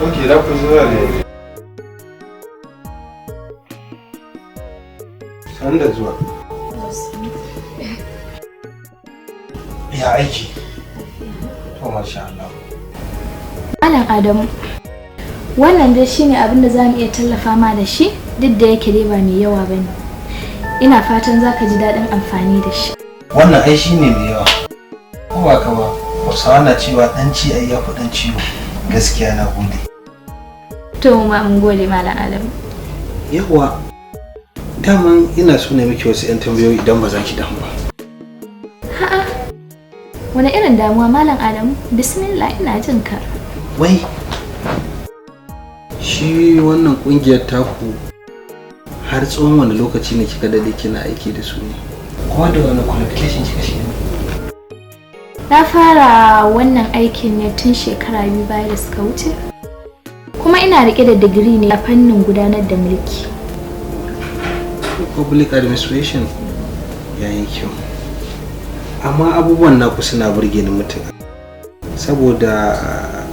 Ok, za ku zuwa ne. San da zuwa. Ya aiki. To masha Allah. Malam Adamu, wannan dai shine abin da za mu iya tallafa ma da shi, duk da yake dai ba mai yawa ba ne. Ina fatan za ka ji daɗin amfani da shi. Wannan ai shine mai yawa. Ko ba ka ba, Hausawa na cewa ɗan ci ai ya fi ɗan ciwo. Gaskiya na gode. To mu ma mun gode, Malam Adamu. Yawwa, daman ina so na miki wasu 'yan tambayoyi idan ba za ki damu ba. Ha'a, wani irin damuwa, Malam Adamu? Bismillah, ina jin ka. Wai, shi wannan kungiyar taku har tsawon wani lokaci ne kika dade kina aiki da su ne? Kuma da wani qualification kika shiga ne? Na fara wannan aikin ne tun shekara 2 baya da suka wuce. Kuma ina rike da digiri ne a fannin gudanar da mulki. Public administration ya yi kyau. Amma abubuwan naku suna burge ni mutum. Saboda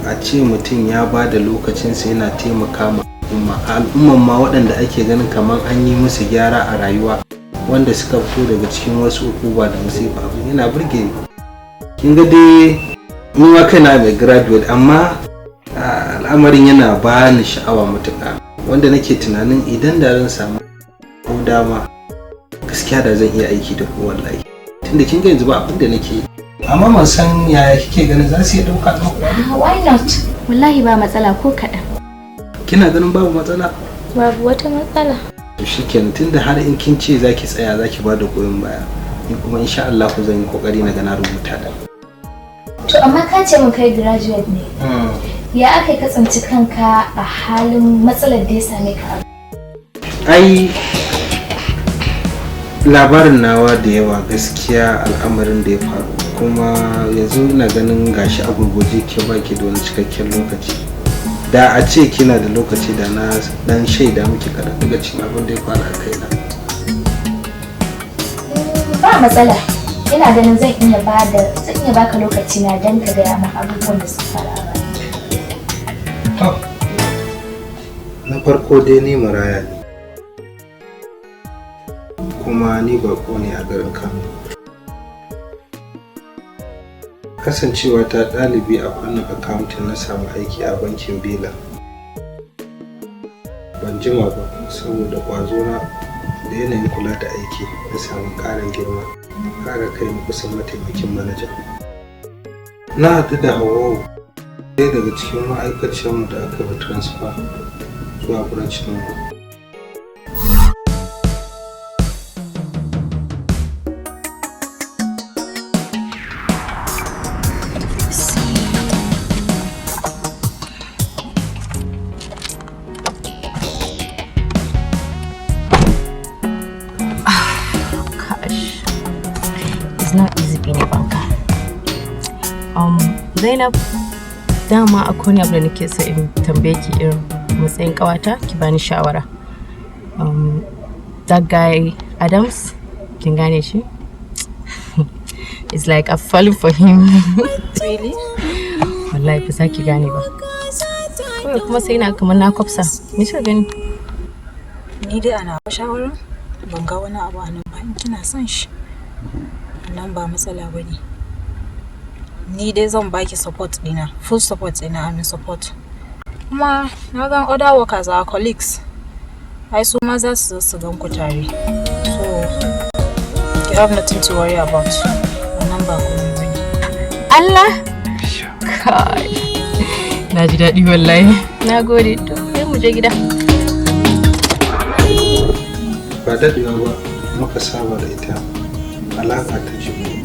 a ce mutum ya ba da lokacinsa yana taimaka ma al'umma, al'umman ma waɗanda ake ganin kamar an yi musu gyara a rayuwa, wanda suka fito daga cikin wasu ukuba da masifa, abin yana burge ni. Kin ga dai ni ma kaina mai graduate, amma al'amarin yana ba ni sha'awa matuƙa, wanda nake tunanin idan da zan samu ko dama, gaskiya da zan iya aiki da ku wallahi, tunda kin ga yanzu ba abin da nake yi. Amma ban san yaya kike ganin za su iya ɗauka ɗan kuwa? Ah, why not? Wallahi ba matsala ko kaɗan. Kina ganin babu matsala? Babu wata matsala. To shikenan, tunda har in kin ce zaki tsaya zaki ba da goyon baya, ni kuma insha Allah ku zan yi kokari na ga na rubuta da. To amma ka ce mun kai graduate ne. Ya aka yi ka tsinci kanka a halin matsalar da ya same ka? Ai labarin nawa da yawa gaskiya, al'amarin da ya faru kuma yanzu ina ganin gashi a gurguje, ke baki da wani cikakken lokaci. Da a ce kina da lokaci, da na dan shaida miki kaɗan daga cikin abin da ya faru a kaina. Ba matsala. Ina ganin zan iya baka lokaci na dan ka gaya min abubuwan da suka faru a baya. To, na farko dai ni maraya ne, kuma ni bako ne a garin Kano. Kasancewa ta ɗalibi a fannin accounting, na samu aiki a bankin Bela. Ban jima ba, saboda ƙwazona da yanayin kula da aiki, na samu ƙarin girma har aka kai ni kusan mataimakin manaja. Na haɗu da Hauwa, ɗaya daga cikin ma'aikaciyarmu da aka yi transfer zuwa branch ɗinmu. Gosh, it's not easy being a banker. Zainab, dama akwai wani abu da nake so in tambaye ki irin matsayin kawata, ki bani shawara. That guy Adams, kin gane shi? It's like I've fallen for him. Really? Wallahi ba za ki gane ba. Kawai kuma sai ina kamar na kwafsa. Me kika gani? Ni dai ana shawarar ban ga wani abu a nan ba. In kina son shi, nan ba matsala ba ne. Ni dai zan baki support dina, full support dina, I'm in support. Kuma na gan other workers, our colleagues, ai su ma za su zo su gan ku tare. So you have nothing to worry about. Wannan ba komai ba ne. Allah! Kai. Na ji daɗi wallahi. Na gode. To, sai mu je gida. Ba daɗewa ba muka saba da ita, alaƙa ta jini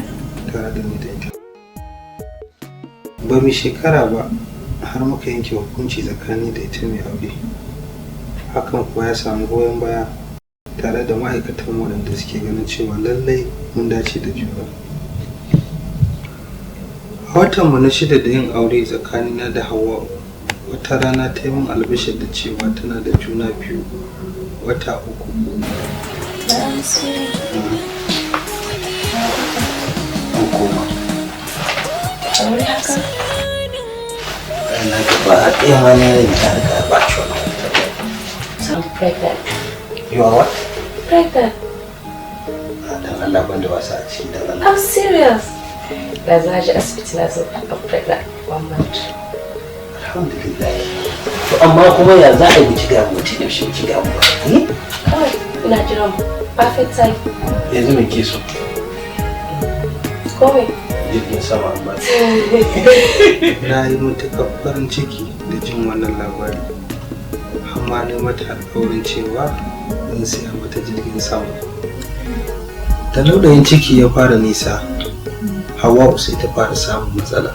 tare da ni da ita. Ba mu shekara ba har muka yanke hukunci tsakani da ita mai aure. Hakan kuwa ya samu goyon baya tare da ma'aikatan waɗanda suke ganin cewa lallai mun dace da juna. A watanmu na shida da yin aure tsakanina da Hauwa, wata rana ta yi min albishir da cewa tana da juna biyu wata 3. An koma. Wuri haka? Na gaba ɗaya ma na rai ta riga ba ci wani. I'm pregnant. You are what? Pregnant. Dan Allah, ban da wasa a ciki, dan Allah. I'm serious. Da za je asibiti na zo, I'm pregnant. 1 month. Alhamdulillah. To amma kuma ya za a yi ci gamu ci yaushe ci gamu ba? Eh? Kawai ina jiran perfect time. Yanzu me ke so? Komai. Jirgin sama amma. Na yi matuƙar farin ciki da jin wannan labari. Amma na mata alƙawarin cewa zan siya mata jirgin sama. Da laudayin ciki ya fara nisa, Hawwa'u sai ta fara samun matsala.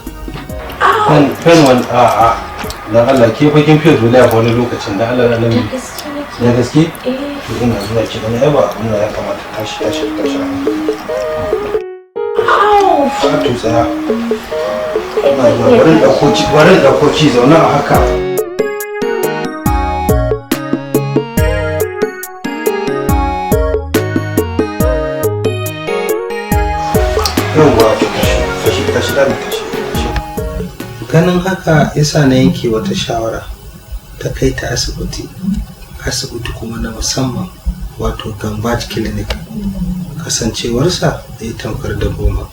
Pen wani a dan Allah, ke fa kin fiye zoliya fa wani lokacin, dan Allah nan. Da gaske nake. Da gaske? Eh. To ina zuwa, ki gani ai ba abun da ya kamata. Tashi, tashi, tashi. Ba to tsaya. Ina zuwa, bari in ɗauko ci, bari in ɗauko ci, zaune a haka. Yawwa, to tashi, tashi, tashi, tashi, tashi, tashi. Ganin haka yasa na yanke wata shawara ta kai ta asibiti, asibiti kuma na musamman, wato Gambaj Clinic, kasancewarsa da ya tamkar da goma.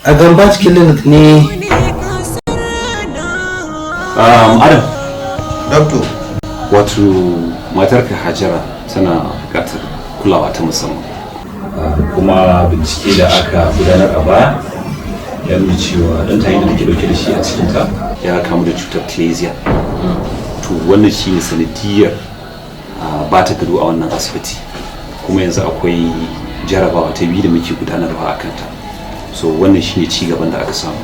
A Gambaj Clinic ne. Adam, Doctor. Wato matarka Hajara tana buƙatar kulawa ta musamman. Kuma bincike da aka gudanar a baya ya nuna cewa ɗan tayin da take ɗauke da shi a cikinta ya kamu da cutar thalessia. To wannan shi ne sanadiyar ba ta gado a wannan asibiti, kuma yanzu akwai jarabawa ta biyu da muke gudanarwa a kanta. So wannan shi ne ci gaban da aka samu.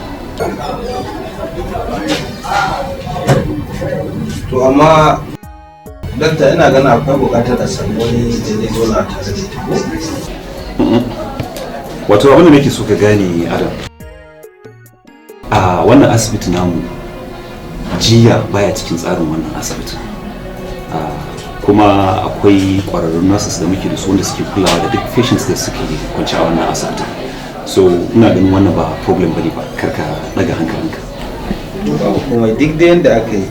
To amma dakta, ina ganin akwai buƙatar a samu wani da zai zauna tare da ita, ko? Wato abin da nake so ka gane, Adam, a wannan asibiti namu jiya baya cikin tsarin wannan asibitin. Kuma akwai kwararrun nurses da muke da su wanda suke kulawa da duk patients da suke kwanci a wannan asibitin. So ina ganin wannan ba problem bane ba, karka daga hankalinka. Babu komai, duk da yadda aka yi,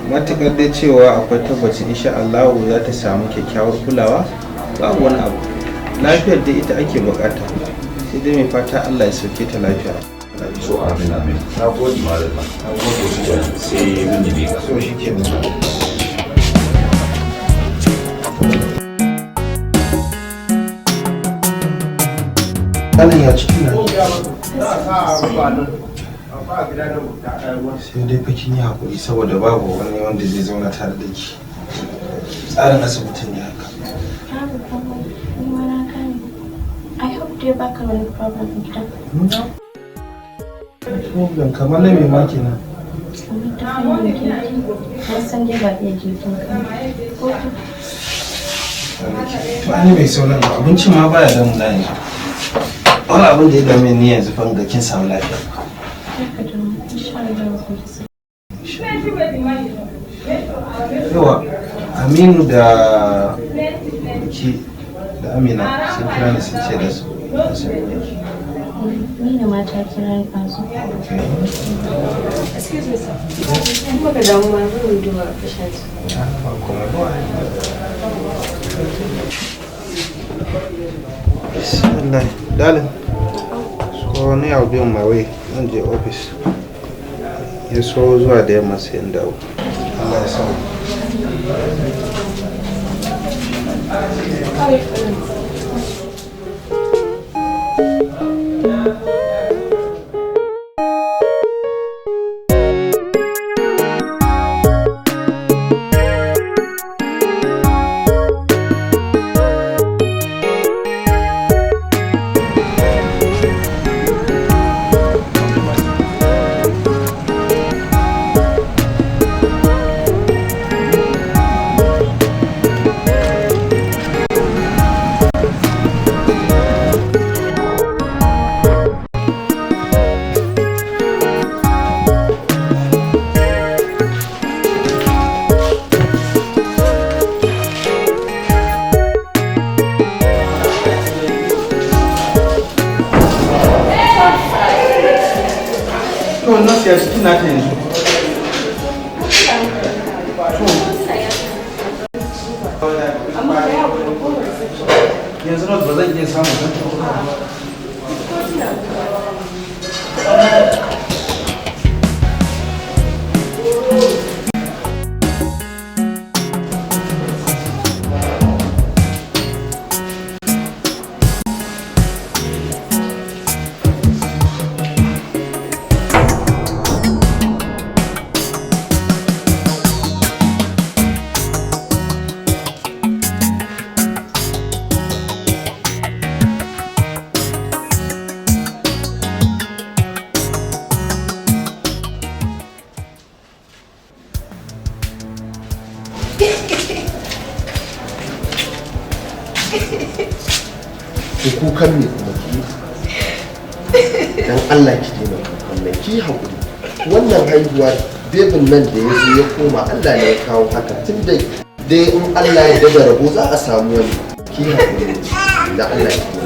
matuƙar dai cewa akwai tabbacin insha Allah za ta samu kyakkyawar kulawa, babu wani abu. Lafiyar dai ita ake bukata, sai dai mai fata Allah ya sauke ta lafiya. So amin, amin. Na gode. Madalla. Na gode. Sai mun nemi ka. So shi kenan. Kanin ya ciki na. Sai dai fa kin yi hakuri saboda babu wani wanda zai zauna tare da ki. Tsarin asibitin ne haka. Babu komai, ni ma na gane. I hope dai baka wani problem a gidan. Problem kamar na me ma kenan? Kamar ta fannin girki. Na san dai ba iya girkin ka. Ko? To ani bai sauran ba, abincin ma baya damu na yanzu. Wani abin da ya dame ni yanzu fa ga kin samu lafiya. Kar ka damu, insha Allah zan ji sauki. Yawa, Aminu da ki da Amina sun kira ni, sun ce da su su ne. Ni da mata kira ni ɗazu. Excuse me, sir. Kuma ka damu ma zan duba patient. Ba komai ba. Bismillah. Darling. So ni, I'll be on my way. Zan je office. Ya so zuwa da yamma sai in dawo. Allah ya sa. How are you feeling? Nurse, ya jikin nata yanzu? Yanzu nurse, ba zan iya samun kanta ba? Ki kukan me kuma ki? Dan Allah ki daina kukan nan, ki haƙuri. Wannan haihuwa, bebin nan da ya zo ya koma, Allah ne ya kawo haka. Tunda dai in Allah ya daga rabo za a samu wani. Ki haƙuri, dan Allah ki.